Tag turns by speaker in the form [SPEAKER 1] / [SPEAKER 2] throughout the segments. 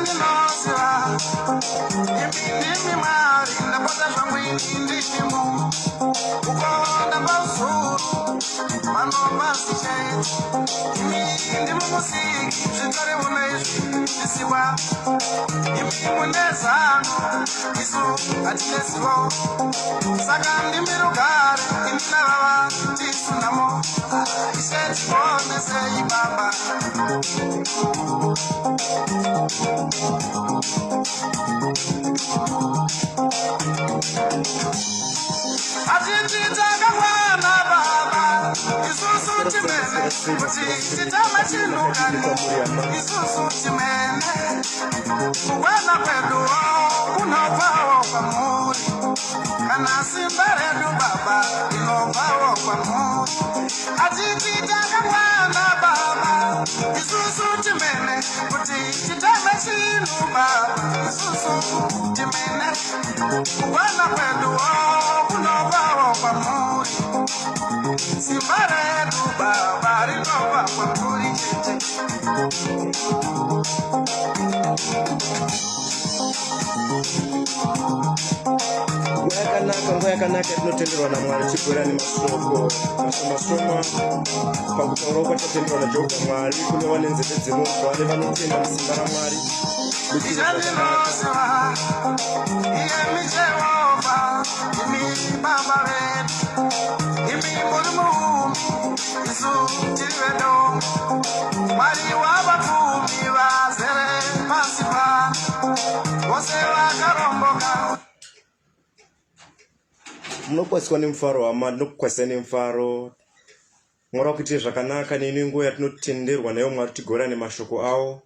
[SPEAKER 1] Chandinoziva, imi ndimi Mwari, ndapota zvangu ini ndini munhu. Kukonda pausuru, pano pasi chete. Imi ndimi musiki, zvitori mune izvi zvisikwa. Imi mune zano, isu hatine zivo. Saka ndimi rugare, ini navava tisu namo. Ishe tiponesei Baba. Hatiti takakwana Baba, isusu timene kuti titame chinhu kani, isusu timene kukwana kwedu kunobvawo kwamuri, kana simba redu Baba rinobvawo kwamuri. Hatiti takakwana Baba, isusu timene kuti titame chinhu Baba, isusu timene kukwana kwedu kunobvawo kwamuri, simba redu Baba rinobva kwamuri chete.
[SPEAKER 2] Nguva yakanaka, nguva yakanaka yatinotenderwa naMwari tichigwera nemashoko mashoma shoma pakutaurawo kwatatenderwa naJehovha Mwari kune vane nzeve dzinonzwa nevanotenda musimba raMwari. Muitire zvakanaka.
[SPEAKER 1] Chandinoziva, iyemi Jehovha, imi Baba vedu, imi muri muumbi, isu tiri vedu. Mwari wavapfumi vazere pasi pano, vose vakaromboka.
[SPEAKER 2] Munokwaziswa nemufaro hama, ndinokukwazisai nemufaro. Mwari wakuitire zvakanaka neino nguva yatinotenderwa nayo Mwari tigoverane mashoko awo.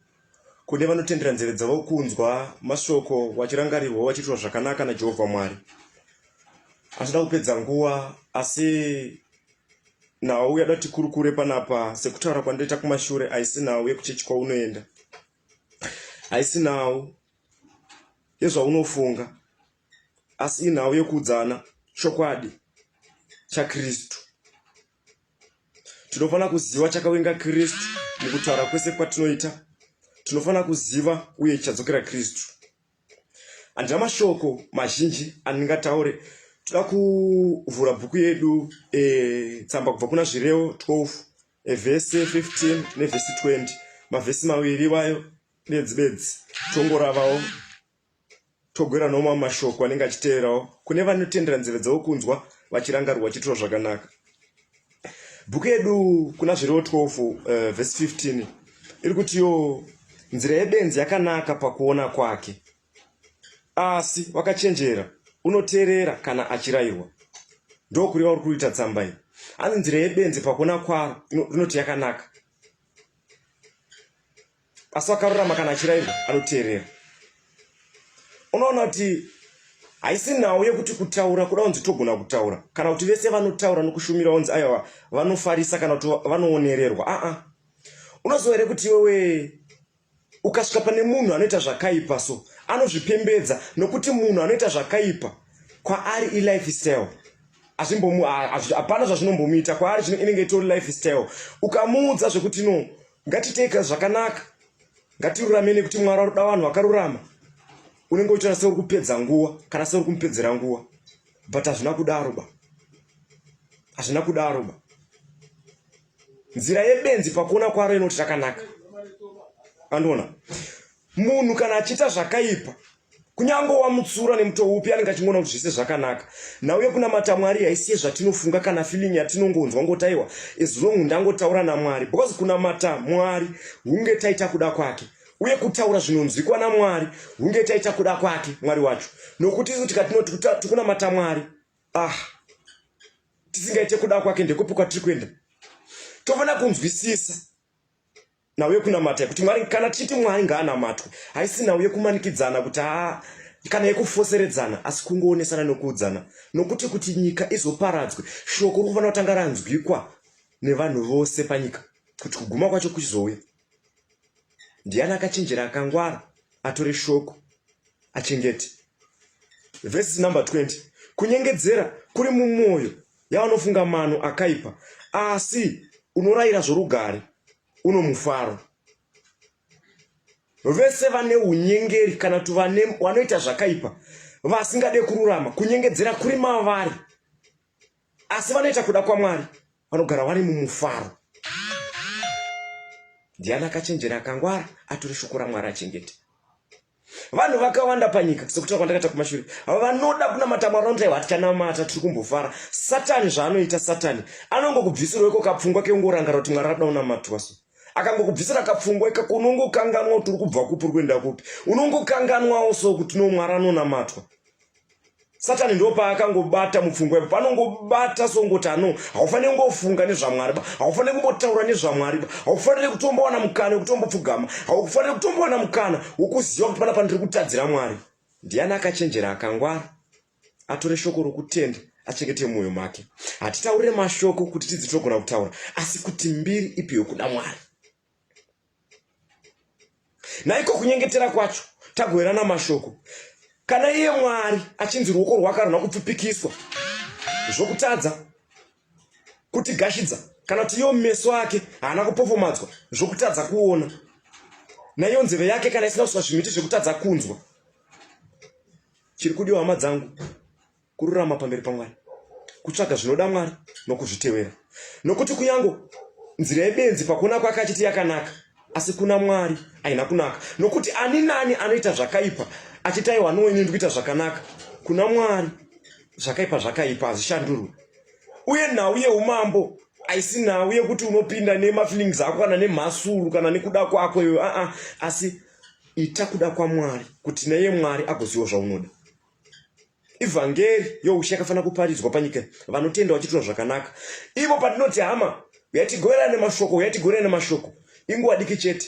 [SPEAKER 2] Kune vanotendera nzeve dzavo kunzwa mashoko vachirangarirwa vachiitwa zvakanaka naJehovha Mwari. Handida kupedza nguva asi nhau yada kuti tikurukure panapa sekutaura kwandoita kumashure haisi nhau yekuchechi kwaunoenda. Haisi nhau yezvaunofunga asi inhau yekuudzana chokwadi chaKristu. Tinofanira kuziva chakawenga Kristu mukutaura kwese kwatinoita. Tinofanira kuziva uye chichadzokera Kristu. Handina mashoko mazhinji andingataure. Toda kuvhura bhuku yedu e, tsamba kubva kuna Zvirevo 12 e, vhesi 15 nevhesi 20 mavhesi maviri iwayo bedzi bedzi tongoravawo togwera nomamwe mashoko anenge achiteerawo kune vanotendera nzeve dzavo kunzwa vachirangarirwa vachiitwa zvakanaka bhuku yedu kuna zvirevo 12 uh, vhesi 15 iri kuti yo nzira yebenzi yakanaka pakuona kwake asi wakachenjera unoteerera kana achirayirwa ndokureva uri kuita tsamba iyi hanzi nzira yebenzi pakuona kwaro rinoti yakanaka asi wakarurama kana achirairwa anoteerera unoona kuti haisi nhau yekuti kutaura kuda kunzi togona kutaura kana kuti vese vanotaura nokushumira kunzi aiwa vanofarisa kana kuti vanoonererwa aa unoziva here kuti iwewe ukasvika pane munhu anoita zvakaipa so anozvipembedza nokuti munhu anoita zvakaipa kwaari ilife style hapana zvazvinombomuita kwaari zvino inenge itori life style ukamuudza zvekuti no ngatiteka zvakanaka ngatiruramei nekuti mwari arikuda vanhu vakarurama unenge uchiona seuri kupedza nguva kana seuri kumupedzera nguva but hazvina kudaro ba hazvina kudaro ba nzira yebenzi pakuona kwaro inoti rakanaka andiona Munhu kana achiita zvakaipa kunyange wamutsura nemutoo upi anenge achingoona kuti zvese zvakanaka. Nhau yekunamata Mwari haisi yezvatinofunga kana feeling yatinongonzwa ngoti aiwa as long ndangotaura naMwari because kunamata Mwari hunge taita kuda kwake uye kutaura zvinonzwikwa naMwari hunge taita kuda kwake Mwari wacho nokuti isu tikatinoti tikunamata Mwari ah tisingaite kuda kwake ndekupi kwatiri kuenda tofanira kunzwisisa nhau yekunamata yekuti mwari kana tichiti mwari ngaanamatwe haisi nhau yekumanikidzana kuti haa kana yekufoseredzana asi kungoonesana nokuudzana nokuti kuti nyika izoparadzwe shoko riri kufanira kutanga ranzwikwa nevanhu vose panyika kuti kuguma kwacho kuchizouya ndiani akachenjera akangwara atore shoko achengete vhesi number 20 kunyengedzera kuri mumwoyo yavanofunga mano akaipa asi unorayira zvorugare uno mufaro. Vese vane unyengeri kana kuti vanoita zvakaipa vasingade kururama, kunyengedzera kuri mavari, asi vanoita kuda kwaMwari vanogara vari mumufaro. Ndiani akachenjera akangwara atore shoko raMwari achengete? Vanhu vakawanda panyika, sekutaura kwandakaita kumashure, vanoda kunamata Mwari vanoti aiwa hatichanamata, tiri kumbofara. Satani zvaanoita, Satani anongokubvisirawo iko kapfungwa kekungorangarira kuti Mwari anoda kunamatwa so. Akangokubvisira kapfungwa ikako unongokanganwa kuti uri kubva kupi uri kuenda kupi. Unongokanganwawo so kuti no Mwari anonamatwa. Satani ndo paakangobata mupfungwa ipo panongobata songoti ano haufaniri kungofunga nezvamwari ba haufaniri kumbotaura nezvamwari ba haufaniri kutombowana mukana wekutombopfugama haufaniri kutombowana mukana wokuziva kuti panapa ndiri kutadzira mwari ndiani akachenjera akangwara atore shoko rokutenda achengete mumwoyo make hatitaurire mashoko kuti tidzi tinogona kutaura asi kuti mbiri ipi yokuda mwari Naiko kunyengetera kwacho tagoverana mashoko. Kana iye Mwari achinzi ruoko rwake haruna kupfupikiswa zvokutadza kutigashidza, kana kuti iwo meso ake haana kupofomadzwa zvokutadza kuona, naiyo nzeve yake kana isina kuswa zvimiti zvekutadza kunzwa. Chiri kudiwa hama dzangu kururama pamberi paMwari, kutsvaga zvinoda Mwari nokuzvitevera. Nokuti kunyange nzira yebenzi pakuona kwake achiti yakanaka, asi kuna Mwari haina kunaka. Nokuti ani nani anoita zvakaipa achiti aiwa no ini ndikuita zvakanaka, kuna Mwari zvakaipa zvakaipa hazvishandurwe. Uye nhau yeumambo haisi nhau yekuti unopinda nemafeelings ako kana nemhasuru kana nekuda kwako iwe aa, asi ita kuda kwaMwari kuti naiye Mwari agoziva zvaunoda. Ivhangeri youshe yakafanira kuparidzwa panyika, vanotenda vachiitwa zvakanaka. Ivo patinoti hama, uyai tigoverane mashoko, uyai tigoverane mashoko, inguva diki chete.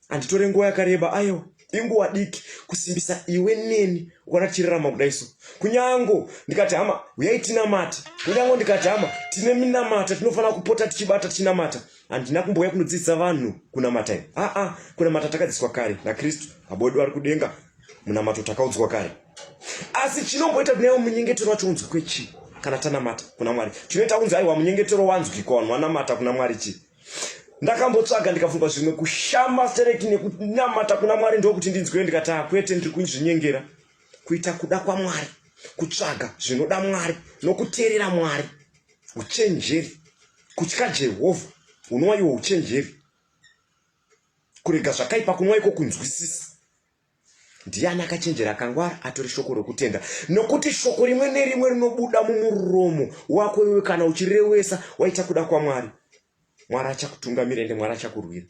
[SPEAKER 2] Handitore nguva yakareba, aiwa, inguva diki kusimbisa iwe neni ukaona tichirarama kudai so. Kunyango ndikati hama, uyai tinamate, kunyango ndikati hama, tine minamata tinofanira kupota tichibata tichinamata. Handina kumbouya kunodzidzisa vanhu kunamata ini. Aa, kunamata takadzidziswa kare naKristu, Baba wedu ari kudenga. Munamato takaudzwa kare. Asi chinomboita kuti naiwo munyengetero wacho unzwikwe chii kana tanamata kuna Mwari? Chinoita kunzi aiwa munyengetero wanzwikwa vanhu vanamata kuna Mwari chii? Ndakambotsvaga ndikafunga zvimwe kushama stereki nekunamata kuna Mwari ndokuti ndinzwiwe ndikati ah, kwete ndiri kuzvinyengera. Kuita kuda kwaMwari, kutsvaga zvinoda Mwari nokuteerera Mwari. Uchenjeri, kutya Jehovha hunova ihwo uchenjeri. Kurega zvakaipa kunova iko kunzwisisa. Ndiani akachenjera akangwara atore shoko rokutenda? Nokuti shoko rimwe nerimwe rinobuda mumuromo wako iwe kana uchirewesa waita kuda kwaMwari, Mwari achakutungamira ende Mwari achakurwira.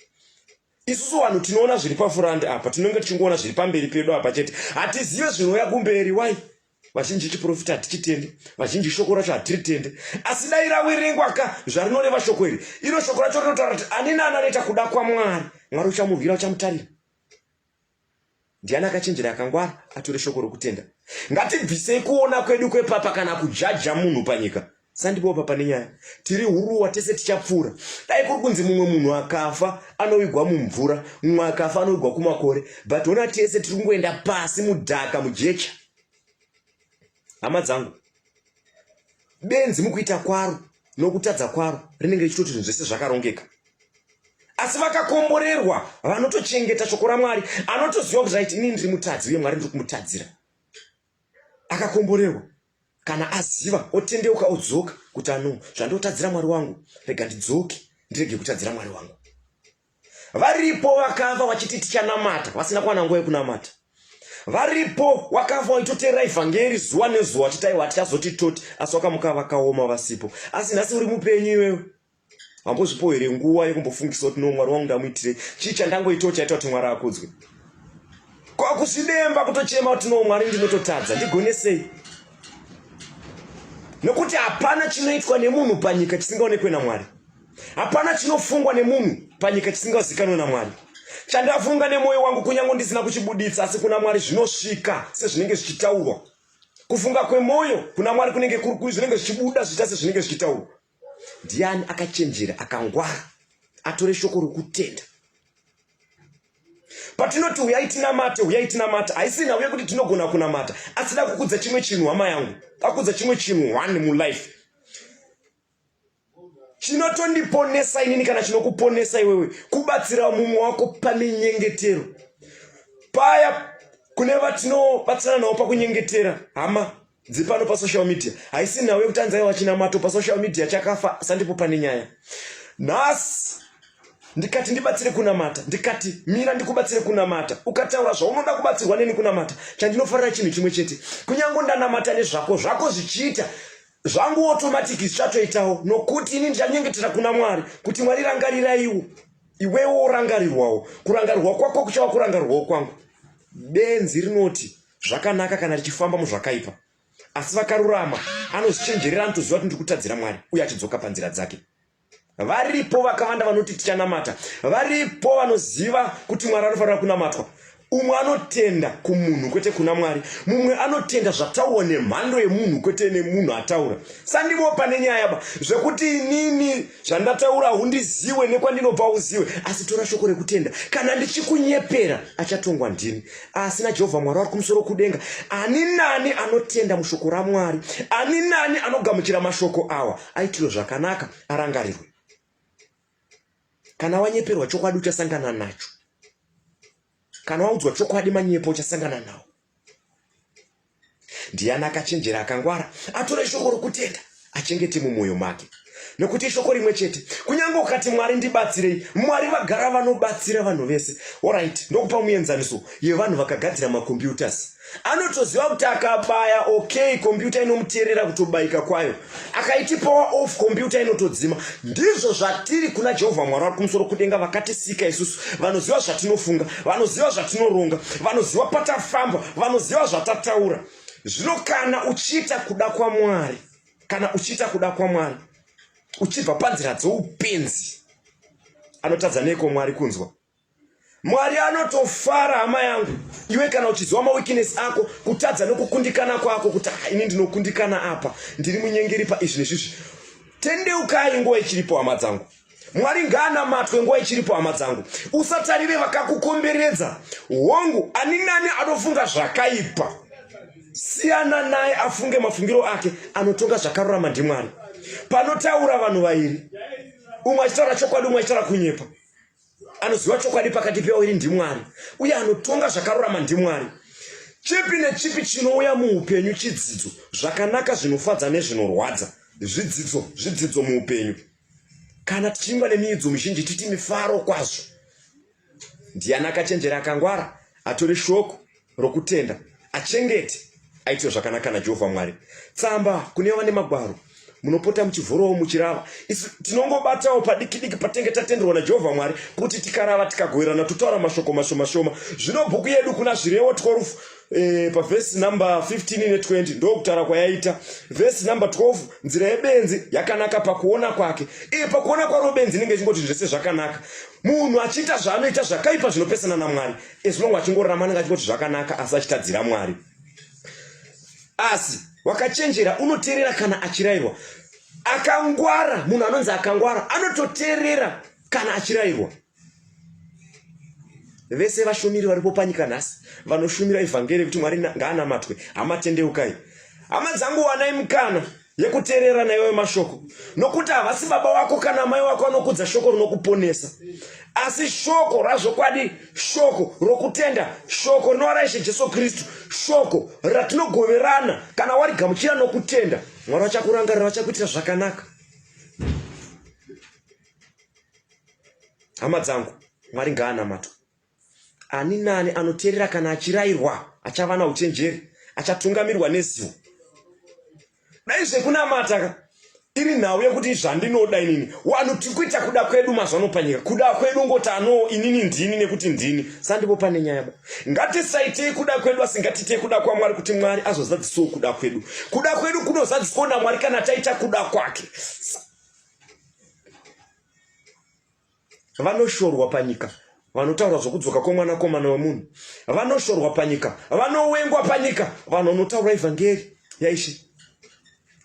[SPEAKER 2] Isusu vanhu tinoona zviri pafurandi apa, tinenge tichingoona zviri pamberi pedu apa chete, hatizive zvinouya kumberi. Why? Vazhinji chiprofita hatichitende, vazhinji shoko racho hatiritende, asi dai raverengwa ka zvarinoreva shoko iri. Iro shoko racho rinotaura kuti ani naani anoita kuda kwaMwari, Mwari uchamurwira, uchamutarira. Ndiani akachenjera akangwara atore shoko rokutenda? Ngatibvisei kuona kwedu kwepapa kana kujaja munhu panyika. Sandipo papa nenyaya. Tiri huruwa tese tichapfuura. Dai kuri kunzi mumwe munhu akafa anovigwa mumvura, mumwe akafa anovigwa kumakore, but ona tese tiri kungoenda pasi mudhaka mujecha. Hama dzangu, benzi mukuita kwaro nokutadza kwaro rinenge richitoti zvinhu zvese zvakarongeka. Asi vakakomborerwa vanotochengeta shoko raMwari, anotoziva kuti right, inini ndiri mutadzi uye Mwari ndiri kumutadzira. Akakomborerwa kana aziva otendeuka odzoka kuti ano zvandotadzira Mwari wangu, rega ndidzoke ndirege kutadzira Mwari wangu. Varipo vakafa vachiti tichanamata vasina kuwana nguva yekunamata. Varipo wakafa waitoteerera ivhangeri zuva nezuva vachiti aiwa tichazoti toti, asi wakamuka vakaoma vasipo. Asi nhasi uri mupenyu iwewe. Wambozvipawo here nguva yekumbofungisa kuti no Mwari wangu ndamuitirei? Chii chandangoitawo chaita kuti Mwari akudzwe? Kwakuzvidemba kutochema kuti no Mwari ndinototadza, ndigonesei? Nokuti hapana chinoitwa nemunhu panyika chisingaonekwe naMwari. Hapana chinofungwa nemunhu panyika chisingazikanwe naMwari. Chandafunga nemwoyo wangu kunyange ndisina kuchibuditsa, asi kuna Mwari zvinosvika sezvinenge zvichitaurwa. Kufunga kwemwoyo kuna Mwari kunenge kuri zvinenge zvichibuda zvichiita sezvinenge zvichitaurwa. Ndiani akachenjera akangwara atore shoko rokutenda? Patinoti huyai tinamate, huyai tinamate, haisi nhau yekuti tinogona kunamata, asi da kukudza chimwe chinhu hama yangu, akudza chimwe chinhu one mulife chinotondiponesa inini kana chinokuponesa iwewe kubatsira mumwe wako paminyengetero. Paya kune vatinobatsirana navo pakunyengetera hama dzepano pasocial media, haisi nhau yekuti anzi aiwa chinamato pasocial media chakafa, sandipo pane nyaya. Nhasi ndikati ndibatsire kunamata, ndikati mira ndikubatsire kunamata, ukataura zvaunoda kubatsirwa neni kunamata, chandinofarira chinhu chimwe chete, kunyange ndanamata nezvako zvako zvichiita zvangu automatic zvichatoitawo, nokuti ini ndichanyengetera kuna Mwari kuti Mwari rangariraiwo iwewo urangarirwawo, kurangarirwa kwako kuchava kurangarirwawo kwangu. Benzi rinoti zvakanaka kana richifamba muzvakaipa, asi vakarurama anozvichenjerera, anotoziva kuti ndiri kutadzira Mwari uye achidzoka panzira dzake. Varipo vakawanda vanoti tichanamata, varipo vanoziva kuti Mwari anofanira kunamatwa. Umwe anotenda kumunhu kwete kuna Mwari, mumwe anotenda zvataurwa nemhando yemunhu kwete nemunhu ataura. Sandivo pane nyaya ba zvekuti inini zvandataura hundiziwe nekwandinobva uziwe, asi tora shoko rekutenda. Kana ndichikunyepera achatongwa ndini, asi naJehovha Mwari wari kumusoro kudenga. Ani nani anotenda mushoko raMwari, ani nani anogamuchira mashoko awa aitirwe zvakanaka, arangarirwe. Kana wanyeperwa chokwadi uchasangana nacho, kana waudzwa chokwadi manyepo uchasangana nawo. Ndiani akachenjera akangwara atore shoko rokutenda achengete mumwoyo make, nekuti ishoko rimwe chete. Kunyange ukati Mwari ndibatsirei, Mwari vagara vanobatsira vanhu vese. Orit, ndokupa muenzaniso yevanhu vakagadzira macomputers. Anotoziva kuti akabaya okay kombiyuta inomuteerera kutobayika kwayo, akaiti power off kombiyuta inotodzima. Ndizvo zvatiri kuna Jehovha Mwari vari kumusoro kudenga, vakatisika isusu, vanoziva zvatinofunga, vanoziva zvatinoronga, vanoziva patafamba, vanoziva zvatataura. Zvino kana uchiita kuda kwaMwari, kana uchiita kuda kwaMwari uchibva panzira dzoupenzi, anotadza neiko Mwari kunzwa? Mwari anotofara hama yangu iwe kana uchiziva maweakness ako, kutadza nokukundikana kwako, kuti ah, ini ndinokundikana apa, ndiri munyengeri paizvi nezvizvi. Tendeukai nguva ichiripo hama dzangu. Mwari ngaanamatwe nguva ichiripo hama dzangu. Usatarire vakakukomberedza. Hongu, ani nani anofunga zvakaipa, siyana naye afunge mafungiro ake. Anotonga zvakarurama ndiMwari. Panotaura vanhu vairi, umwe achitaura chokwadi, umwe achitaura kunyepa, anoziva chokwadi pakati pevaviri ndiMwari, uye anotonga zvakarurama ndiMwari. Chipi nechipi chinouya muupenyu chidzidzo, zvakanaka zvinofadza nezvinorwadza zvidzidzo, zvidzidzo muupenyu. Kana tichingwa nemiidzo mizhinji titi mifaro kwazvo. Ndiani akachenjera akangwara atore shoko rokutenda achengete aitwe zvakanaka naJehovha Mwari. Tsamba kune vane magwaro munopota muchivhurawo muchirava. Isu tinongobatawo padiki diki patenge tatenderwa naJehovha Mwari kuti tikarava tikagoverana totaura mashoko mashoma shoma. Zvino bhuku yedu kuna Zvirevo 12 pavhesi number 15 ne20 ndokutaura kwayaita. Vhesi number 12, nzira yebenzi yakanaka pakuona kwake. Iye pakuona kwaro benzi inenge ichingoti zvese zvakanaka. Munhu achiita zvaanoita zvakaipa zvinopesana naMwari, as long achingorarama anenge achingoti zvakanaka asi achitadzira Mwari. Asi wakachenjera unoteerera kana achirayirwa. Akangwara, munhu anonzi akangwara anototeerera kana achirayirwa. Vese vashumiri varipo panyika nhasi vanoshumira ivhangeri yekuti Mwari ngaanamatwe, hama tendeukai. Hama dzangu, wanai mukana yekuteerera naiwayo mashoko, nokuti havasi baba wako kana amai wako vanokudza shoko rinokuponesa, asi shoko razvokwadi, shoko rokutenda, shoko rinova raIshe Jesu Kristu, shoko ratinogoverana. Kana warigamuchira nokutenda, Mwari vachakurangarira, vachakuitira zvakanaka. Hama dzangu, Mwari ngaanamatwe. Ani nani anoteerera kana achirayirwa achava nauchenjeri, achatungamirwa nezivo. Dai zvekunamata ka iri nhau yekuti zvandinoda inini, wanhu tiri kuita kuda kwedu mazuva ano panyika, kuda kwedu ngoti ano inini ndini nekuti ndini, sandipo pane nyaya ba. Ngatisaitei kuda kwedu, asi ngatiitei kuda kwaMwari kuti Mwari azozadzisawo kuda kwedu. Kuda kwedu kunozadziswawo naMwari kana taita kuda kwake. Vanoshorwa panyika vanotaura zvokudzoka kwomwanakomana wemunhu, vanoshorwa panyika, vanowengwa panyika, vanhu vanotaura ivhangeri yaIshe.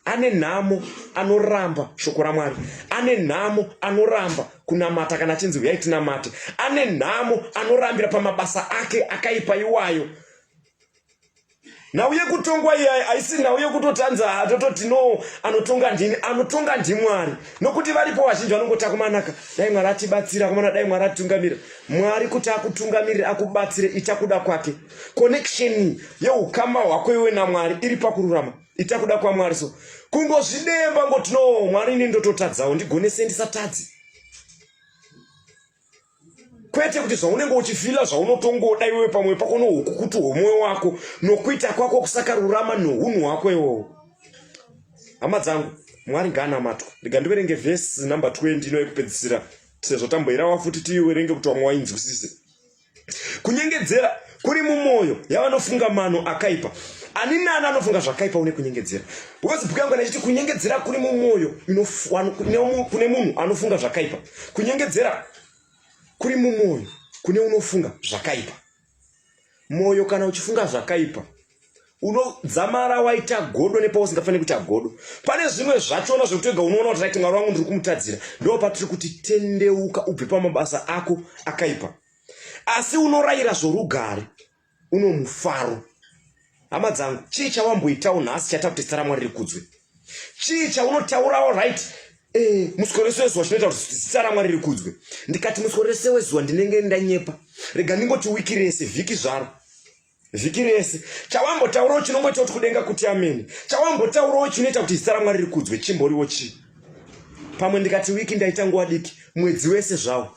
[SPEAKER 2] Ane nhamo anoramba shoko raMwari, ane nhamo anoramba kunamata kana achinzi huyai tinamate, ane nhamo anorambira pamabasa ake akaipa iwayo. Nhau yekutongwa iyi haisi nhau yekutoti anzi atototi no, anotonga ndini, anotonga ndiMwari. Nokuti varipo vazhinji vanongoti akumanaka, dai Mwari atibatsira, akomana dai Mwari atitungamira. Mwari kuti akutungamirire akubatsire, ita kuda kwake. Connection yeukama hwako iwe naMwari iri pakururama. Ita kuda kwaMwari so. Kungozvidemba ngoti no, Mwari ini ndototadzawo, ndigonese ndisatadze. Kwete kuti zvaunenge uchifila zvaunotongoda iwewe pamwe pako nohukukutu hwemwoyo wako nokuita kwako kusakarurama nohunhu hwako iwowo. Hama dzangu, Mwari ngaanamatwe. Rega ndiverenge vhesi number 20 ino yekupedzisira sezvo tamboirawa futi tiiwerenge kuti vamwe vainzwisise. Kunyengedzera kuri mumwoyo yavanofunga mano akaipa. Ani nani anofunga zvakaipa une kunyengedzera. Because bhuku yangu kana ichiti kunyengedzera kuri mumwoyo kune munhu anofunga zvakaipa. Kunyengedzera kuri mumwoyo kune unofunga zvakaipa. Mwoyo kana uchifunga zvakaipa unodzamara waita godo nepausingafaniri kuita godo. Pane zvimwe zvachona zvekuti wega unoona kuti right, Mwari wangu ndiri kumutadzira. Ndo patiri kuti tendeuka ubve pamabasa ako akaipa. Asi unorayira zvorugare uno mufaro. Hama dzangu, chii chawamboitawo nhasi chaita kuti zita raMwari rikudzwe? Chii chaunotaurawo right? Muswero wese wezuva chinoita kuti zita raMwari rikudzwe. Ndikati muswero wese wezuva ndinenge ndanyepa. Rega ndingoti wiki rese, vhiki zvaro. Vhiki rese. Chawambotaurawo chinongoita kuti kudenga kuti ameni. Chawambotaurawo chinoita kuti zita raMwari rikudzwe chimboriwo chii? Pamwe ndikati wiki ndaita nguva diki, mwedzi wese zvawo.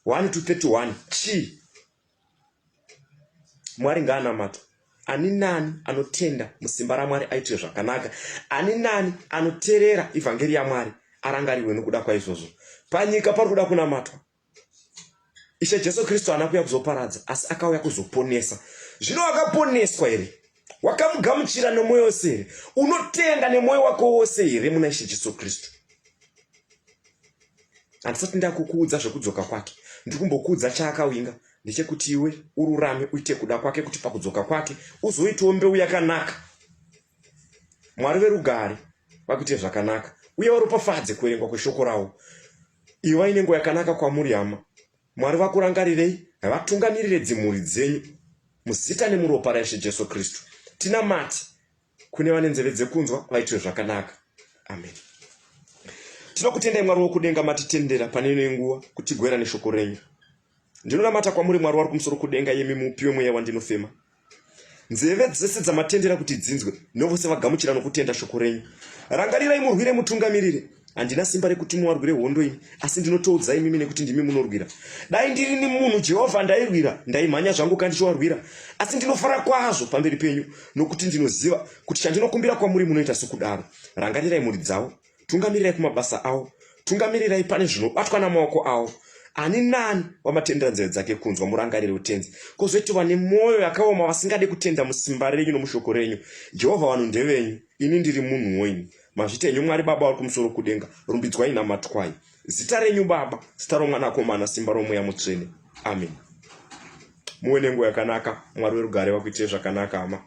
[SPEAKER 2] 1 to 31 chii? Mwari ngaanamatwe. Ani nani anotenda musimba raMwari aitire zvakanaka. Ani nani anoterera ivhangeri yaMwari arangarirwe nokuda kwaizvozvo. Panyika pari kuda kunamatwa. Ishe Jesu Kristu haana kuuya kuzoparadza, asi akauya kuzoponesa. Zvino wakaponeswa here? Wakamugamuchira nomwoyo wose here? Unotenda nemwoyo wako wose here muna Ishe Jesu Kristu? Handisati ndakukuudza zvekudzoka kwake. Ndiri kumbokuudza chaakawinga ndechekuti iwe ururame uite kuda kwake kuti pakudzoka kwake uzoitawo mbeu yakanaka. Mwari verugare vakuite zvakanaka uye varopafadze kuverengwa kweshoko ravo. Ivai nenguva yakanaka kwamuri hama. Mwari vakurangarirei vatungamirire dzimhuri dzenyu muzita nemuropa raIshe Jesu Kristu. Tinamate kune vane nzeve dzekunzwa vaitirwe zvakanaka. Amen. Tinokutendai Mwari wokudenga matitendera pane ino nguva kutigwera neshoko renyu. Ndinonamata kwamuri Mwari wari kumusoro kudenga yemi mupi wemweya wandinofema. Nzeve dzese dzamatendera kuti dzinzwe novose vagamuchira nokutenda shoko renyu. Rangarirai murwire mutungamirire. Handina simba rekuti muwarwire hondo ini, asi ndinotoudza imimi nekuti ndimi munorwira. Dai ndirini munhu Jehovha ndairwira, ndaimhanya zvangu kandichiwarwira. Asi ndinofara kwazvo pamberi penyu, nokuti ndinoziva kuti chandinokumbira kwamuri munoita sokudaro. Rangarirai mhuri dzavo, Tungamirirai kumabasa awo, tungamirirai pane zvinobatwa namaoko awo. Ani nani wamatendera nzeve dzake kunzwa murangarire utenzi. Kwozoiti vane mwoyo yakaoma vasingade kutenda musimba renyu nomushoko renyu. Jehovha vanhu ndevenyu, ini ndiri munhuwo ini. Mazvita henyu Mwari Baba vari kumusoro kudenga, rumbidzwai namatwai. Zita renyu Baba, zita roMwanakomana, simba roMweya Mutsvene. Amen. Muve nenguva yakanaka, Mwari werugare vakuitire zvakanaka hama.